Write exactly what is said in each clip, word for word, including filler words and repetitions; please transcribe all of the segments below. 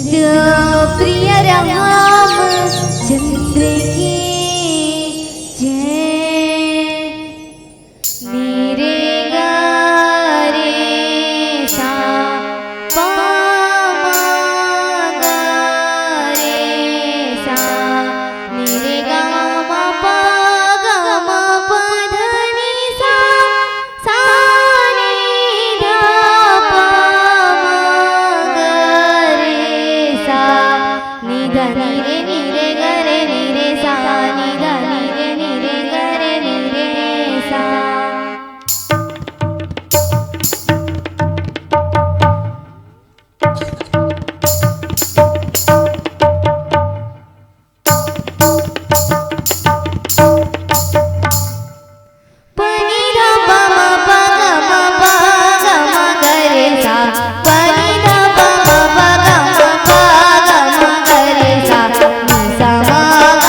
प्रिय रामचंद्र की जय। नी रे गा रे सा, पा मा गा रे सा, नी रे गा मा पा गा मा पा धा नी सा, सा नी धा पा मा गा रे सा, नी धा नी रे नी रे गा रे नी रे सा, नी धा नी रे नी रे गा रे नी रे सा। पनी धा पा मा पा गा मा पा गा मा गा रे सा। पनी धा पा मा पा गा मा पा गा मा गा रे सा। नी सा मा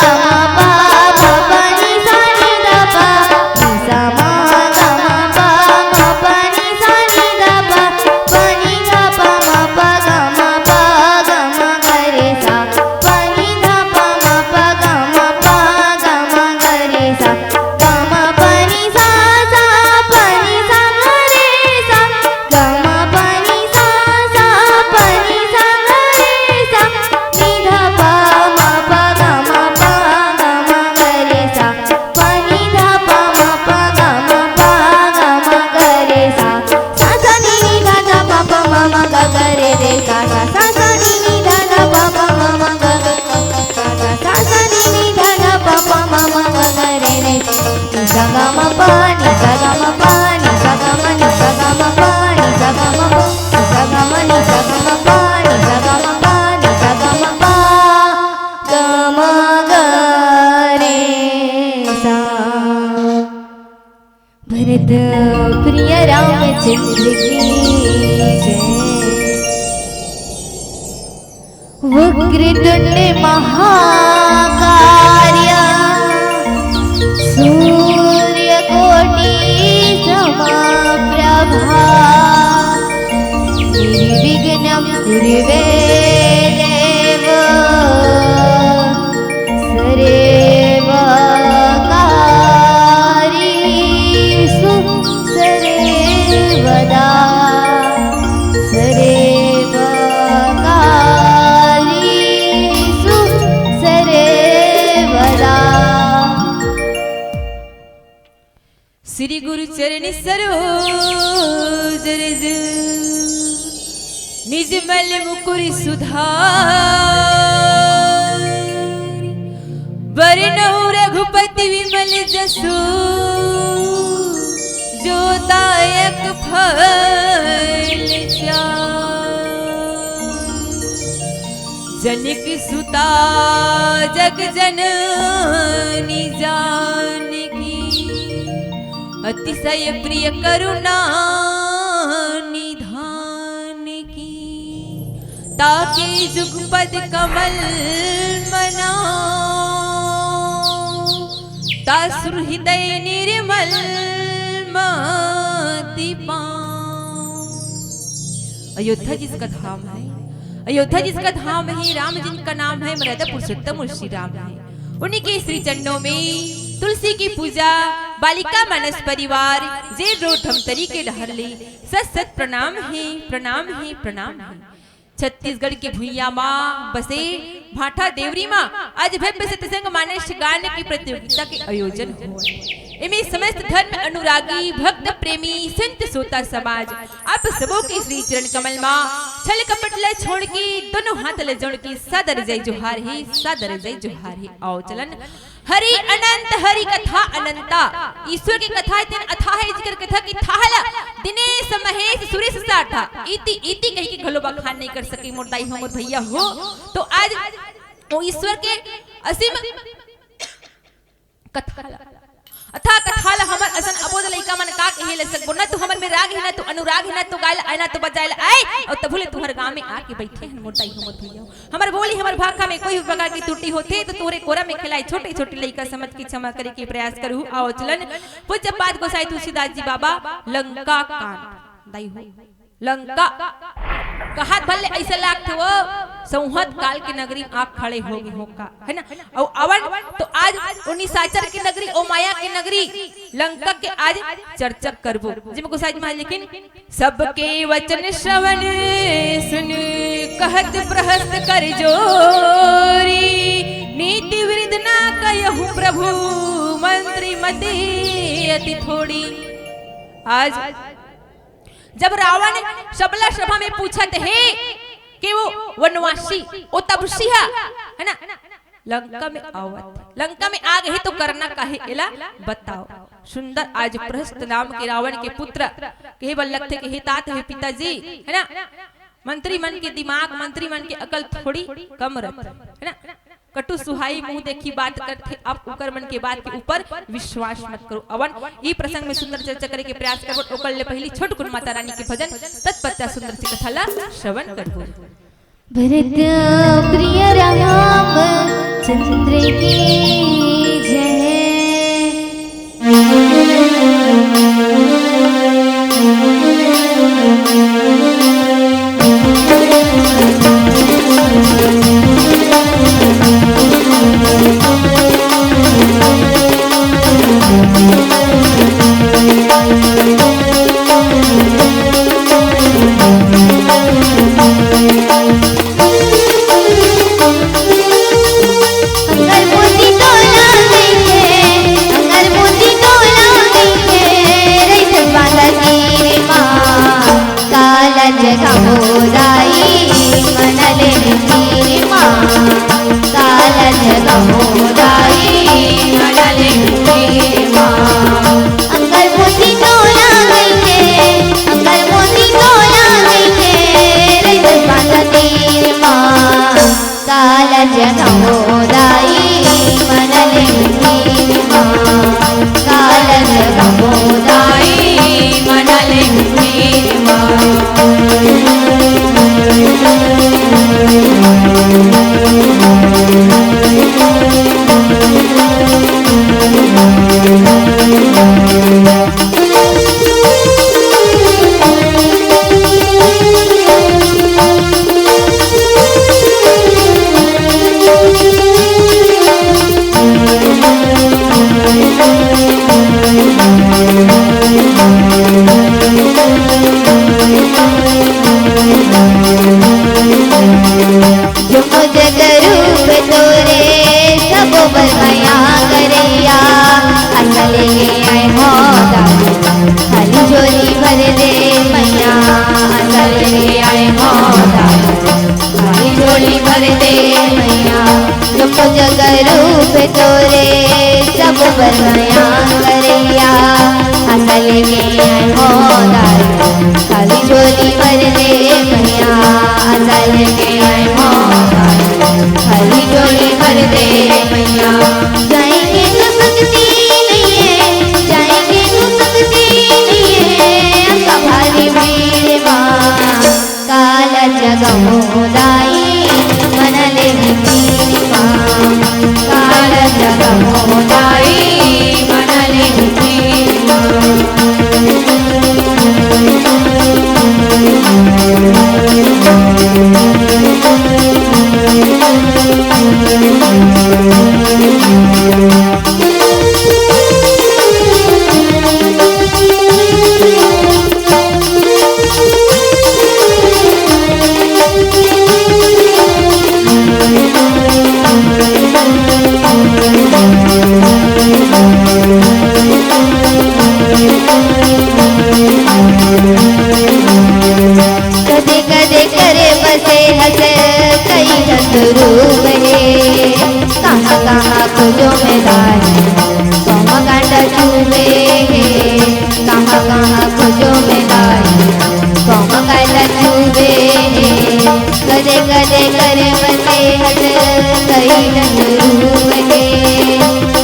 गा मा पा मा पा नी सा नी धा पा। नी सा मा गा मा पा मा पा नी सा नी धा पा। पनी धा पा मा पा गा मा पा गा मा गा रे सा। पनी धा पा मा पा गा मा पा गा मा गा रे सा। गा मा पनी सा सा पनी सा गा रे सा। गा मा पनी सा सा पनी सा गा रे सा। नी धा पा मा पा गा मा पा गा मा गा रे सा। पनी धा पा मा पा गा मा पा गा मा गा रे सा। सा सा नी नी धा धा पा पा मा मा गा गा रे रे सा सा। सा सा नी नी धा धा पा पा मा मा गा गा रे सा सा। सा सा नी नी धा धा पा पा मा मा गा गा रे रे। नी सा गा मा पा नी सा गा मा पा नी सा गा मा नी सा गा मा पा नी सा गा मा पा नी सा गा मा नी सा गा मा पा नी सा गा मा पा नी सा गा मा पा गा मा गा रे सा। भरत प्रिय रामचंद्र की जय। वक्रतुंड महाकाय सूर्यकोटि समप्रभा। निर्विघ्नं कुरु मे देव सर्वकार्येषु सर्वदा। सर्वकार्येषु सर्वदा। श्री गुरु चरण सरोज रज, निज मल मुकुर सुधारि। बरनउँ रघुपति विमल जसु, जो दायक फल चारि। जनक सुता जग जननी जानकी, अतिशय प्रिय करुणा निधान की। ताके जुगपद कमल मना, तासुर हृदय निर्मल मति पाओ। अयोध्या जिसका धाम है, अयोध्या जिसका धाम है, राम जिनका नाम है, मर्यादा पुरुषोत्तम श्री राम है। उन्हीं के श्री चरणों में तुलसी की पूजा, बालिका मानस परिवार, जेल रोड धमतरी के डहर ले सत सत प्रणाम है, प्रणाम है, प्रणाम है। छत्तीसगढ़ के भुइयां मा बसे भाठा देवरी मा आज भव्य सत्संग मानस गान की प्रतियोगिता के आयोजन होय। एमे समस्त धर्म अनुरागी, भक्त प्रेमी, संत श्रोता समाज, आप सबो के श्री चरण कमल मा छल कपट ल छोड़ के, दोनों हाथ ल जोड़ के सादर जय जोहार हे, सादर जय जोहार हे। आओ चलन हरि अनंत, हरि कथा अनंता। ईश्वर के कथा इतन अथाह हे, जिकर कथा की थाह ल दिनेश, महेश, सुरेश सारथा इति इति कहि के घलो बखान नहीं कर सके मोर दाई हो, मोर भैया हो। तो आज वो ईश्वर के असीम कथा ल, अथा कथा ल हमर असन अबोध लइका मन का कहे ल सकबो? न तो हमर में राग हे, न तो अनुराग हे, न तो गाय ल आय, न तो बजाय ल आय, अउ तभू ले तुहर गांव में आके बइठे हन मोर दाई हो, मोर भैया हो। हमर बोली, हमर भाखा में कोई भी प्रकार की त्रुटि होथे, तो तोरे कोरा में खेलाए छोटे-छोटे लइका समझ के क्षमा करे के प्रयास करहु। आओ चलन, पूज्य पाद गोसाई तुलसीदास जी बाबा, लंका कांड। दाई हो, लंका। कहात भले ऐसे लागथे वो, चौहद काल के नगरी म आ खड़े हो गे हो का, है ना? अउ अवन तो आज ओ निशाचर के नगरी, ओ माया के नगरी लंका के आज चर्चा करबो। जेमा गोसाई जी महाराज लिखिन, "सबके वचन श्रवण सुन कहत प्रहस्त कर जोरी, नीति वृद्ध ना कहु प्रभु मंत्री मति अति थोड़ी।" आज जब रावण सबला सभा में पूछत हे कि वो वनवासी, वो तपसी ह, है ना, लंका में आवत, लंका में आ गे हे तो करना का हे, एला बताओ। सुंदर आज प्रहस्त नाम के रावण के पुत्र कहे बर लगथे कि हे तात, हे पिताजी, है ना, मंत्री मन के दिमाग, मंत्री मन के अकल थोड़ी कम रथे, है ना? कटु सुहाई मुंह देखी बात करथे, आप उकर मन के बात के ऊपर विश्वास मत करो। अवन ई प्रसंग में सुंदर चर्चा करे के प्रयास करबो, ओकर ले पहिली छोटकुन माता रानी के भजन, तत्पश्चात सुंदर सी कथा ला श्रवण करबो। भरत प्रिय रामचंद्र की जय। अंगर मोती तोला गई है, अंगर मोती तोला गई है, रईस बांधा कीरे माँ, काला जगा हो दाई, मन ले कीरे माँ, काला जगा हो दाई, मन ले कीरे माँ। अंगर मोती तोला गई है, अंगर मोती तोला गई है, रईस बांधा कीरे माँ। काला जगा हो दाई, मन ले कीरे माँ। काला जगा हो दाई, मन ले कीरे माँ। जो जग रूप तोरे, सबो बर मया करैया, असल ले आए हो दाई, खाली झोली भर दे मैया, असल ले आए हो दाई, खाली झोली भर दे मैया। जो जग रूप तोरे, सबो बर मया करैया, असल ले आए हो दाई, खाली झोली भर दे मैया, असल ले आए हो दाई, खाली झोली भर दे मैया। जाएंगे तो सकती नहीं है, जाएंगे तो सकती नहीं है, अक्का भारी भीड़ माँ। काला जगा हो दाई, मन ले कीरे माँ। काला जगा हो दाई, मन ले कीरे माँ। कदे कदे करे बसे हस कई ठन रूप हे। कहाँ कहाँ खोजों मैं दाई, पौवा कांटा चुभे हे। कहाँ कहाँ खोजों मैं दाई, पौवा कांटा चुभे हे। कदे कदे करे बसे हस कई ठन रूप हे।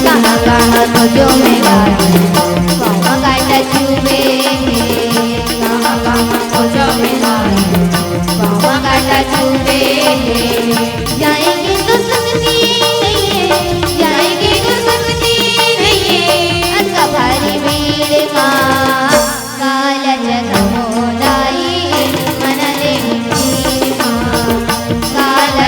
कहाँ कहाँ खोजों मैं दाई, पौवा कांटा चुभे हे। कहाँ कहाँ खोजों मैं दाई, पौवा कांटा चुभे हे। जाएंगे तो सकती नहीं है, जाएंगे तो सकती नहीं है, अक्का भारी भीड़ माँ। काला जगा हो दाई, मन ले कीरे माँ। काला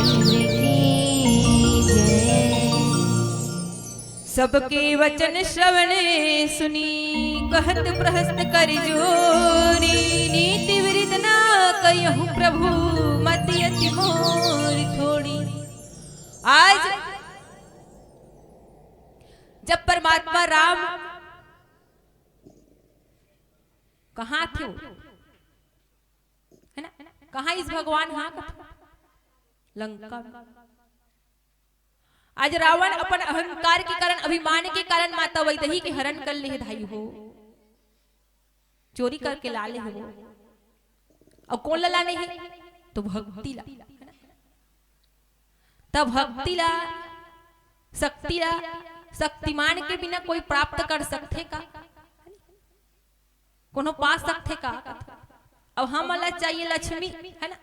की जय। सबके वचन श्रवण सुनी, कहत प्रहस्त कर जोरी। नीति विरिध न कहिहु प्रभु, मति अति मोर थोरी। आज जब परमात्मा राम कहाँ थे, है ना, कहाँ इस भगवान, हाँ, कथे लंका में। आज रावण अपन अहंकार के कारण, अभिमान के कारण माता वैदेही के हरण कर ले हे धाई हो, चोरी करके ला ले हे वो। अउ कोन ला लाने हे? तो भक्ति ला। त भक्ति ला, शक्ति ला, शक्तिमान के बिना कोई प्राप्त कर सकथे का? कोनो पा सकथे का? अब हमन ला चाहिए लक्ष्मी, है ना?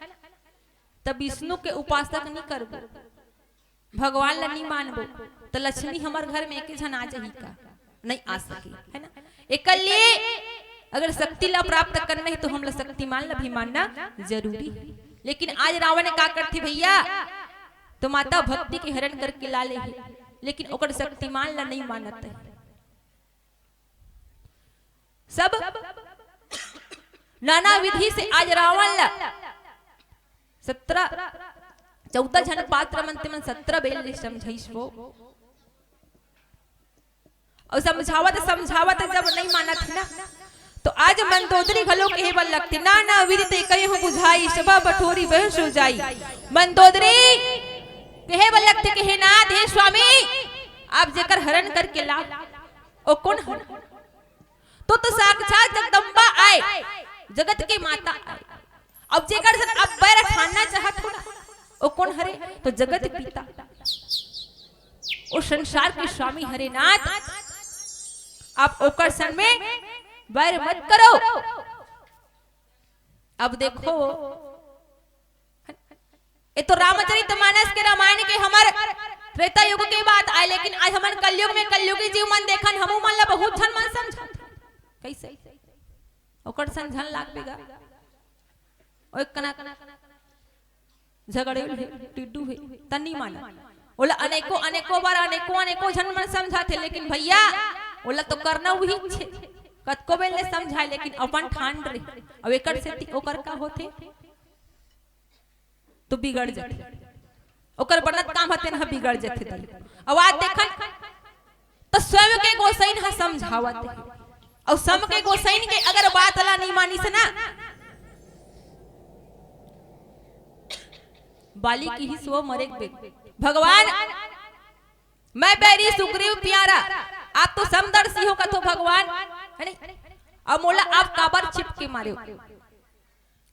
त विष्णु के उपासक नहीं करबो, भगवान ला नहीं मानबो, त लक्ष्मी हमर घर में एके झन आ जाही का? नहीं आ सके, है ना? एकर लिए अगर शक्ति ला प्राप्त करना है तो हमला शक्तिमान ला भी मानना जरूरी है। लेकिन आज रावण का करथे भैया, तो माता भक्ति के हरण करके ला ले हे, लेकिन ओकर शक्तिमान ला नहीं मानत है। सब नाना विधि से आज रावण ला सत्रह, चौदह झन पात्र मन ते मन सत्रह बेर ले समझाइस वो। अउ समझावत समझावत जब नहीं मानत हे ना, तो आज मंदोदरी घलो कहे बर लगथे, "नाना विधि ते कहिहु बुझाई, सभा बटोरी बेहोश हो जाई।" मंदोदरी कहे बर लगथे, कहे, "नाथ हे स्वामी, आप जेकर हरण करके ला, ओ कोन हर?" तो, तो साक्षात जगदम्बा आय, जगत के माता आय। अब जेकर सन अब बैर ठानना चाहत हो ना, ओ कोन हरे? तो जगत पिता, ओ संसार के स्वामी हरे नाथ। आप ओकर सन में बैर मत करो। अब देखो, ए तो रामचरित मानस के, रामायण के हमर त्रेता युग के बात आय, लेकिन आज हमन कलयुग में कलयुगी जीव मन देखन, हमू मन ला बहुत झन मन समझत। कैसे? ओकर सन झन लागबे गा। ओए कना झगड़े हे, टिड्डू हे, त नहीं माना। ओला अनेको, अनेको बार, अनेको, अनेको झन मन समझाथे, लेकिन भैया, ओला तो करना उही छे। कतको बेर ले समझाए, लेकिन अपन ठान रहे। अब एकर सेती ओकर का होथे? तो बिगड़ जाथे। ओकर बनत काम ह तेन ह बिगड़ जाथे दाई। अब आज देखन, त स्वयं के गोसाइन ह समझावत हे। अउ सम के गोसाइन के अगर बात ला नहीं मानिस ना, बाली किहिस वो मरे के बेर, "भगवान, मैं बैरी सुग्रीव प्यारा, आप तो समदर्शी हो," कथो भगवान, है नहीं? अब मोला आप काबर चिपके मारे हो?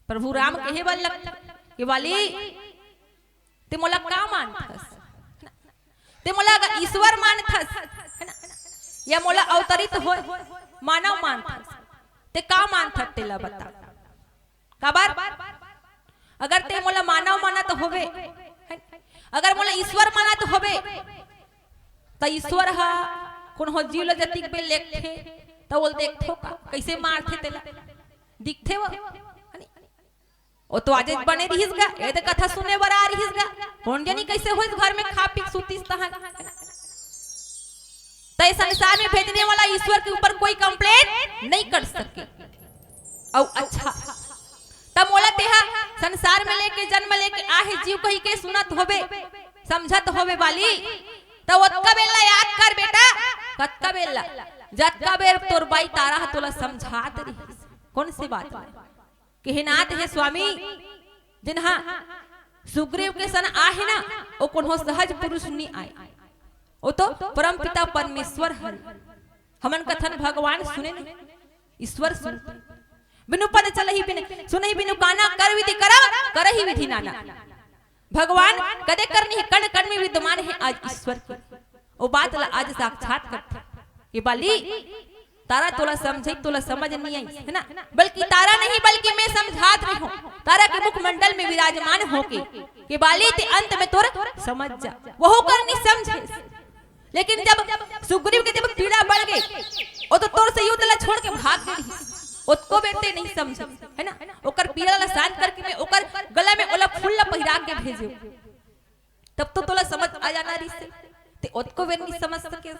प्रभु राम कहे बर लगथे, "ए बाली, ते मोला का मानथस? ते मोला अगर ईश्वर मानथस, है ना? या मोला अवतरित होय मानव मानथस, ते का मानथस, तेला बता।" काबर? अगर ते मोला मानव मानत होबे, है? अगर मोला ईश्वर मानत होबे, त ईश्वर ह कोनो जीव ल जतिक बेर लेगथे, त ओला देखथो का? कइसे मारथे तेला? दिखथे वो? ओ तो आजेच बने रिहिस गा, ए दे कथा सुने बर आ रिहिस गा। कोन जनी कइसे होइस घर में खा पी के सुतिस तहां। त ए संसार में भेजने वाला ईश्वर के ऊपर कोई complain नहीं कर सके। अउ अच्छा, त मोला तेहा संसार में लेके, जन्म लेके आहे जीव कहि के सुनत होबे, समझत होबे बाली, त ओतका बेर ला याद कर बेटा, कतका बेर ला, जतका बेर तोर बाई तारा ह तोला समझात रिहिस। कोन से बात ला? कहे नाथ हे स्वामी, जेन हा सुग्रीव के सन आहे ना, ओ कोनो सहज पुरुष नी आय, ओ तो परमपिता परमेश्वर हरे। हमन कथन भगवान सुने न, ईश्वर सुनथे। बिनु पद चलही बिन, सुनही बिनु काना, कर विधि करव, करही विधि नाना। भगवान कदे करनी हे, कण कण में विद्यमान हे आज ईश्वर के। ओ बात ला आज साक्षात करथे। ए बाली, तारा तोला समझई, तोला समझ नहीं आई, है ना? बल्कि तारा नहीं, बल्कि मैं समझात रही हूँ। तारा के मुखमंडल में विराजमान होके, ए बाली, ते अंत में तोर समझ जा। वहू कर नहीं समझे। लेकिन जब सुग्रीव के जब पीड़ा बढ़ गई, ओ तो तोर से युद्ध ला छोड़ के भाग गई। ओतको बेर ते नहीं समझे, है ना? ओकर पीड़ा ला शांत करके मैं ओकर गला में ओला फूल ला पहिरा के भेजे। तब तो तोला समझ आ जाना रिहिसे। ते ओतको बेर नहीं समझ सके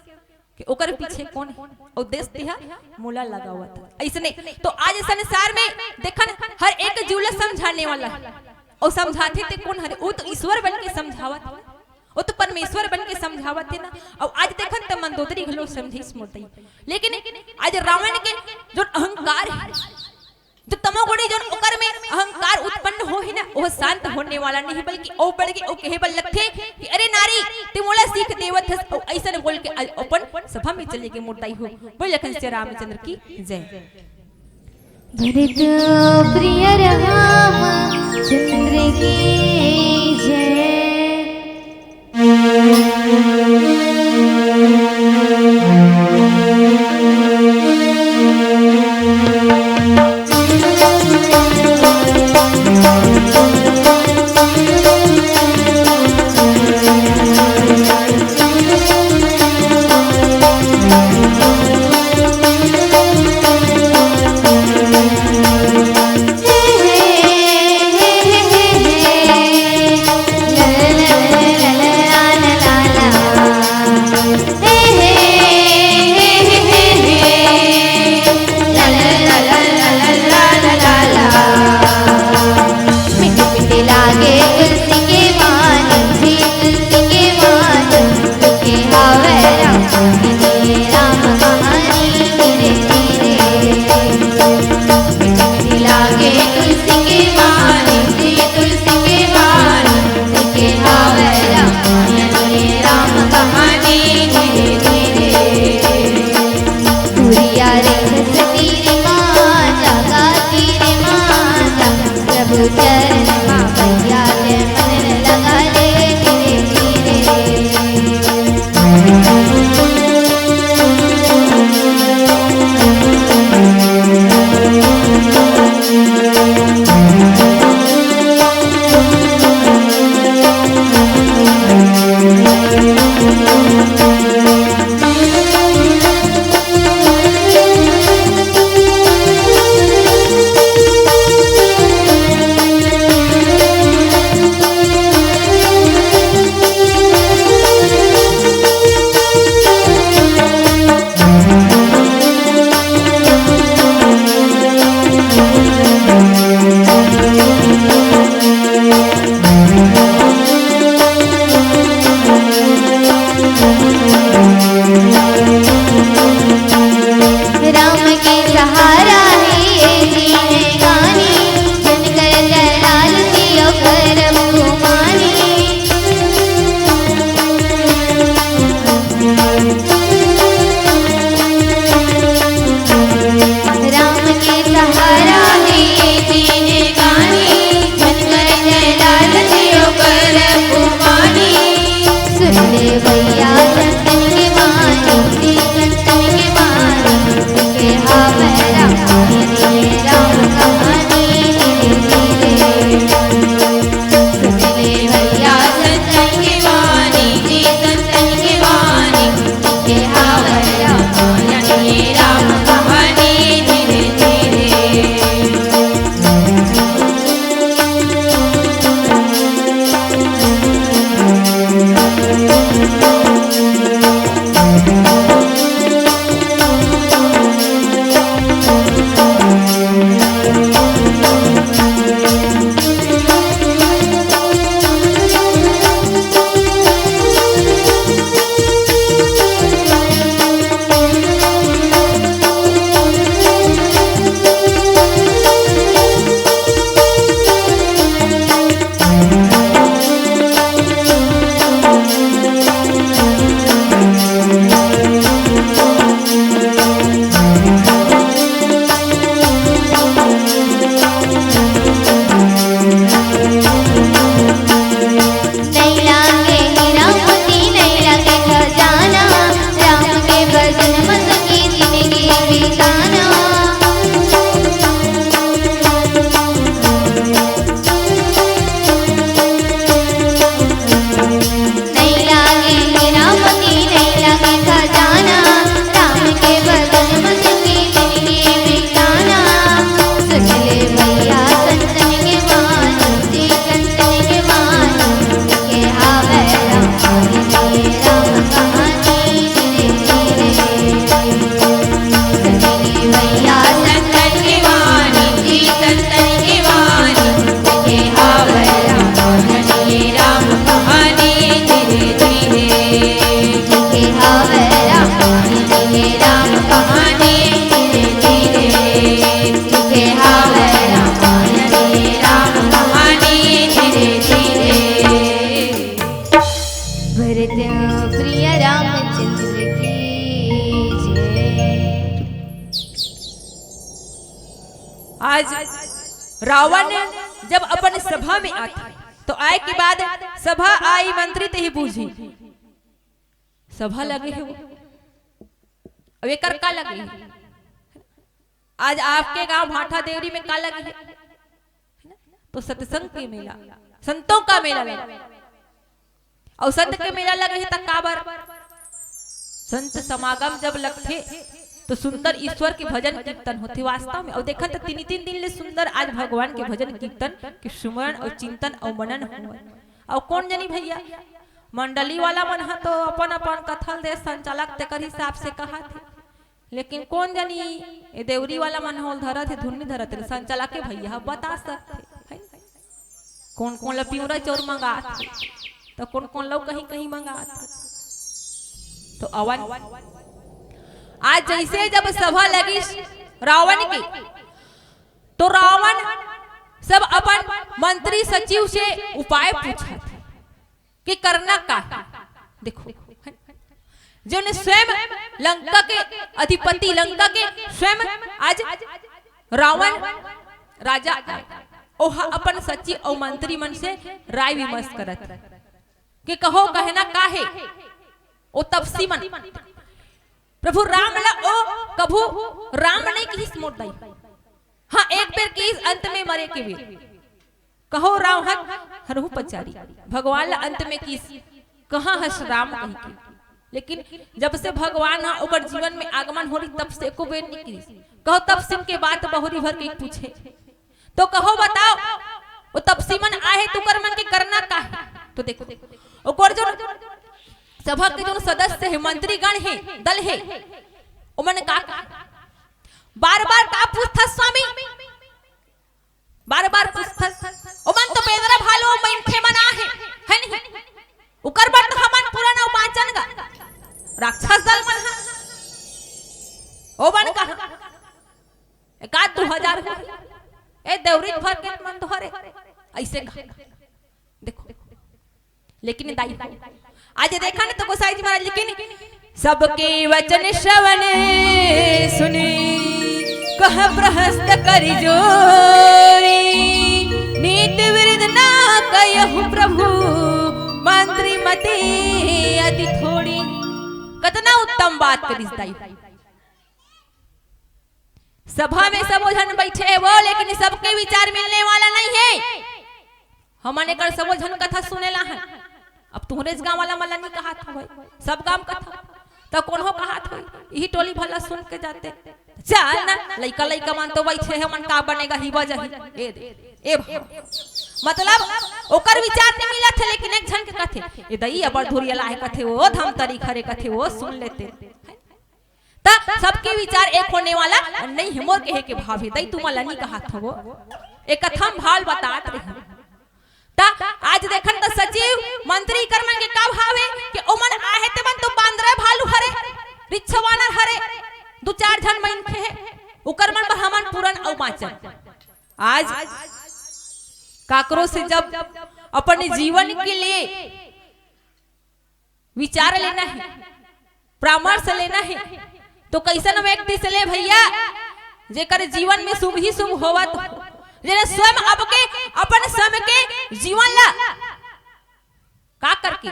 कि ओकर पीछे कोन हे, अउ देस तेहा मोला लगावत हे। अइसने तो आज संसार में देखन, हर एक जीव ला समझाने वाला हे, अउ समझाथे ते कोन हरे? ओ तो ईश्वर बन के समझावत हे, ओ तो परमेश्वर बन के समझावत हे ना। अउ आज देखन त मंदोदरी घलो समझिस मोर दाई, लेकिन आज रावण के जो अहंकार हे, जो तमोगुणी जोन ओकर में अहंकार उत्पन्न होही ना, ओह शांत होने वाला नहीं, बल्कि ओ बढ़ के ओ कहे बर लगथे कि "अरे नारी, ते मोला सीख देवत हस," अउ अइसन बोल के अ-, अपन सभा में चले गे मोर दाई हो। बोल लखन सिया रामचंद्र की जय। भरत प्रिय रामचंद्र की जय। रावण जब अपन सभा में आथे, तो आए के बाद सभा आई मंत्री ते ही बूझी, सभा लगे हे वो। अब एकर का लगे हे? आज आपके गांव भाठा देवरी में का लगे हे? तो सत्संग के मेला, संतों का मेला लगे। अउ संत के मेला लगे हे त काबर? संत समागम जब लगथे तो सुंदर ईश्वर के भजन कीर्तन होथे वास्तव में। अउ देखन त तीन, तीन दिन ले सुंदर आज भगवान के भजन कीर्तन के सुमरन अउ चिंतन अउ मनन होवय। अउ कोन जनी भैया, मंडली वाला मन ह तो अपन अपन कथा ल दे संचालक तेकर हिसाब से कहाथे। लेकिन कोन जनी ए देवरी वाला मन होल धरत हे, धुन नी धरत हे, संचालक के भैया ह बता सकथे, है? कोन कोन ल पिंवरा चौर मंगात हे, तो कोन कोन ल कहीं कहीं मंगात हे। तो अवन आज जैसे जब सभा लगिस रावण के, तो रावण सब अपन मंत्री सचिव से उपाय पूछत हे कि करना का हे। देखो, जो ने स्वयं लंका के अधिपति, लंका के स्वयं आज रावण राजा आए, ओह अपन सचिव अउ मंत्री मन से राय विमर्श करत हे कि कहो कहना का हे। ओ तपसी मन प्रभु राम ला ओ कभू राम नहीं किहिस मोर दाई। हाँ, एक बेर किहिस अंत में मरे के बेर, कहो राम हत हरहु पचारी। भगवान ला अंत में किहिस, कहाँ हस राम कहि के। लेकिन जब से भगवान ह ओकर जीवन में आगमन होलिस, तब से एको बेर नहीं किहिस। कहो तपसी मन के बात बहुरी भर के पूछे, तो कहो बताओ, वो तपसी मन आहे, तुकर मन के करना का हे? तो देखो, ओकर जो सभा के जो सदस्य हे, मंत्रीगण हे, दल हे, ओमन का कहा? बार बार का पूछथस स्वामी? बार बार पूछथस। ओमन तो बेंदरा भालू मनखे मन आहे, है नहीं? उकर बर तो हमन पूरन अउ बांचन गा। राक्षस दल मन ह। ओमन कहा एकाध दू हजार हो। ए देवरी भर के मन तो हरे। ऐसे कहा। देखो। लेकिन दाई, आज देखा ना तो गोसाई जी महाराज, लेकिन सबके वचन श्रवण सुनी, कह प्रहस्त करि जोरी। नीत विरध न कहु प्रभु, मंत्री मति अति थोड़ी। कतना उत्तम बात करिस दाई। सभा में सबो झन बैठे हे वो, लेकिन सबके विचार मिलने वाला नहीं हे। हमन एकर सबो झन कथा सुने ला हन। अब तुहरेच गांव वाला मन ला नहीं कहात हो भाई, सब गांव कथा। त कोनो कहात हो, इही टोली भला सुन के जाते। चल ना, लइका लइका मन तो बैठे हे, मन का बनेगा, ही बजही। ए दे, ए भाई। मतलब, ओकर विचार नहीं मिलत हे, लेकिन एक झन के कथे, ए दई, अबर धुरिया लाहे कथे, ओ धमतरी खरे कथे, ओ सुन लेते। त सबके विचार एक होने वाला नहीं हे। मोर कहे के भाव हे, दई तुमन ला नहीं कहात हवो, एक कथा म भाव ल बतात रहे। त आज देखन त सचिव मंत्री कर मन के का भाव हे कि ओमन आहे ते मन तो बांदर भालू हरे, रिछवानर हरे, दू चार झन मनखे हे, उकर मन बर हमन पूरन अउ बांचन। आज काकरो से जब अपन जीवन के लिए विचार लेना हे, परामर्श लेना हे, तो कैसन व्यक्ति से ले भैया, जेकर जीवन में शुभ ही शुभ होवत हो, जेने स्वयं अब के अपन स्वयं के जीवन ला का करके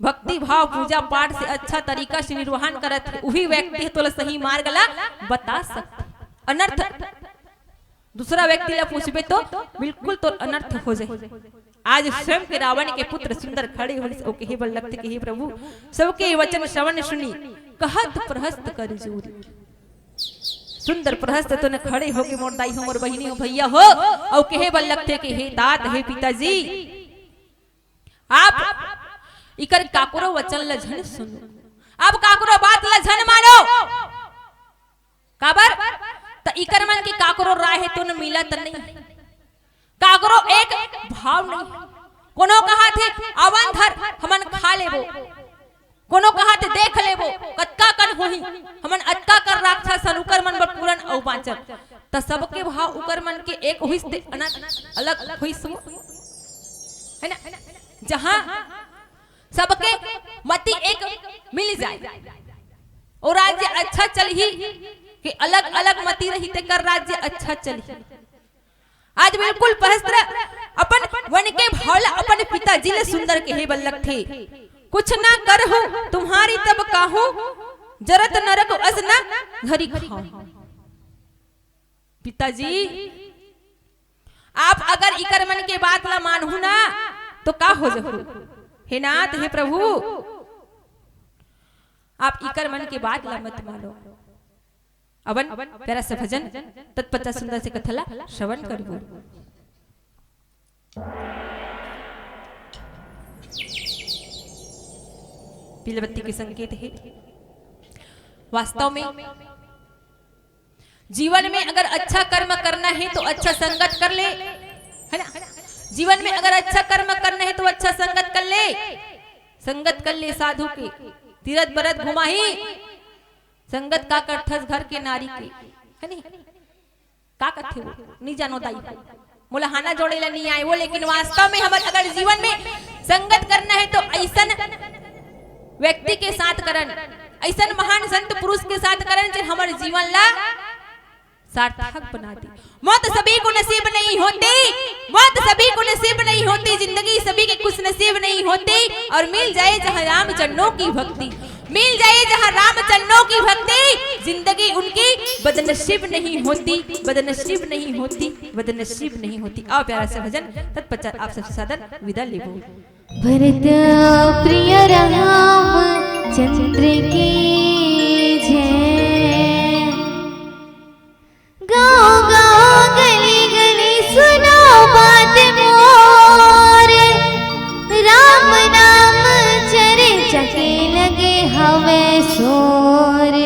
भक्ति भाव पूजा पाठ से अच्छा तरीका से निर्वहन करत हे, उही व्यक्ति तोला सही मार्ग ला बता सकथे। अनर्थ दूसरा व्यक्ति ला पूछबे तो बिल्कुल तो अनर्थ हो जाही। आज स्वयं के रावण के पुत्र सुंदर खड़े होइस, ओ कहे बर लगथे कि हे प्रभु, सबके वचन श्रवण सुनी, कहत प्रहस्त करि जोरी। सुंदर प्रहस्त तो न खड़े होके मोर दाई हो, मोर बहिनी हो, भैया हो, अउ कहे बर लगथे कि हे तात, हे पिताजी, आप इकर काकरो वचन ल झन सुनो, आप काकरो बात ल झन मानो। काबर? त इकर मन के काकरो राय हे तो न मिलत नहीं, काकरो एक भाव नहीं। कोनो कहाथे, "अवन धर, हमन खा लेबो।" कोनो कहाथे, "देख लेबो, कतका कन होही, हमन अतका कर राक्षस हन, उकर मन बर पूरन अउ बांचन।" त सबके भाव उकर मन के एक होइस ते अन-, अलग होइस वो, है ना? जहां सबके मति एक मिल जाए, ओ राज्य अच्छा चलही कि अलग-अलग मति रही तेकर राज्य अच्छा चलही। आज बिल्कुल पहस्त्र अपन मन के भाव ला अपन पिताजी ले सुंदर कहे बर लगथे। कुछ ना करहूं तुम्हारी तब काहूं, जरत नरक अस न घरी खाहूं। पिताजी, आप अगर इकर मन के बात ला मानहू ना, तो का हो जहू? हे नाथ, हे प्रभु, आप इकर मन के बात ला मत मानो। अवन प्यारा सा भजन तत्पश्चात सुंदर से कथा ला श्रवण करबो। पीलबत्ती के संकेत हे। वास्तव में जीवन में अगर अच्छा कर्म करना है तो अच्छा संगत कर ले, है ना? जीवन में अगर अच्छा कर्म करना है तो अच्छा संगत कर ले, संगत कर ले साधु के, तीरथ बरत घुमाही, संगत का करथस घर के नारी के, है नहीं? का कथे वो? नहीं जानो दाई। मोला हाना जोड़े ला नहीं आए वो, लेकिन वास्तव में हमर अगर जीवन में संगत करना है तो ऐसन व्यक्ति के साथ करन, ऐसन महान संत पुरुष के साथ करन, जे हमर जीवन ला सार्थक बना दे। मौत सभी को नसीब नहीं होती, मौत सभी को नसीब नहीं होती, जिंदगी सभी के खुश नसीब नहीं होती। और मिल जाए जहाँ राम चरणों की भक्ति, मिल जाए जहाँ राम चरणों की भक्ति, जिंदगी उनकी बदनसीब नहीं होती, बदनसीब नहीं होती, बदनसीब नहीं होती। आओ प्यारा सा भजन, तत्पश्चात आप सबसे सादर विदा लेबो। भरत प्रिय राम चंद्र की जय। गाँव गाँव गली गली सुनो बात मोर, राम नाम चर्चा के लगे हवे शोर।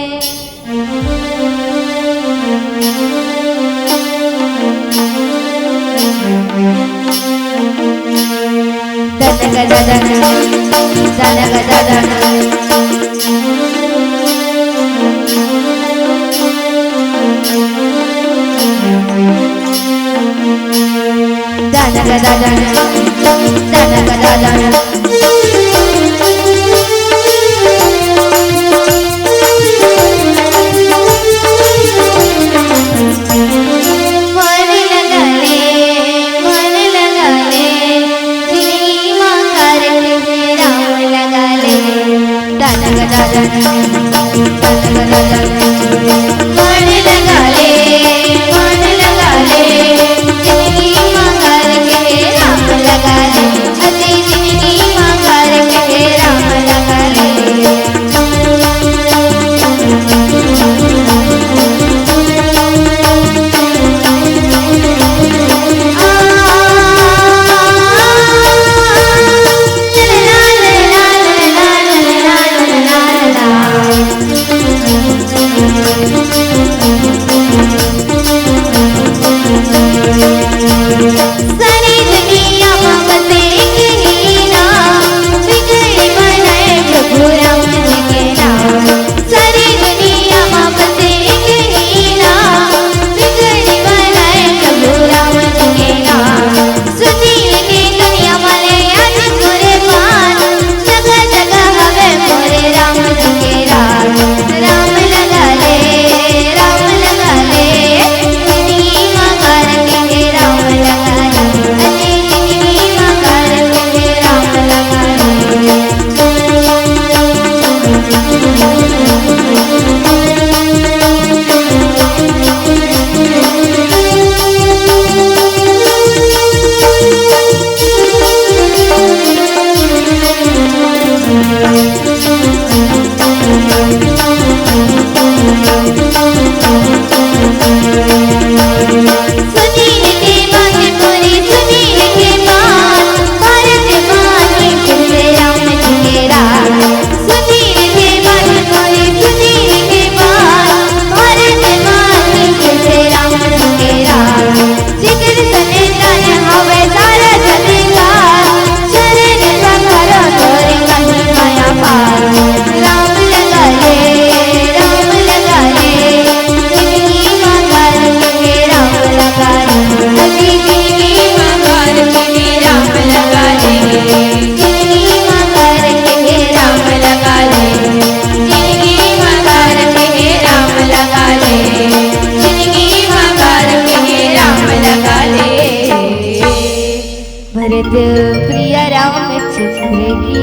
प्रिय रामचंद्र की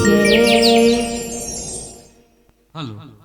जय। हेलो।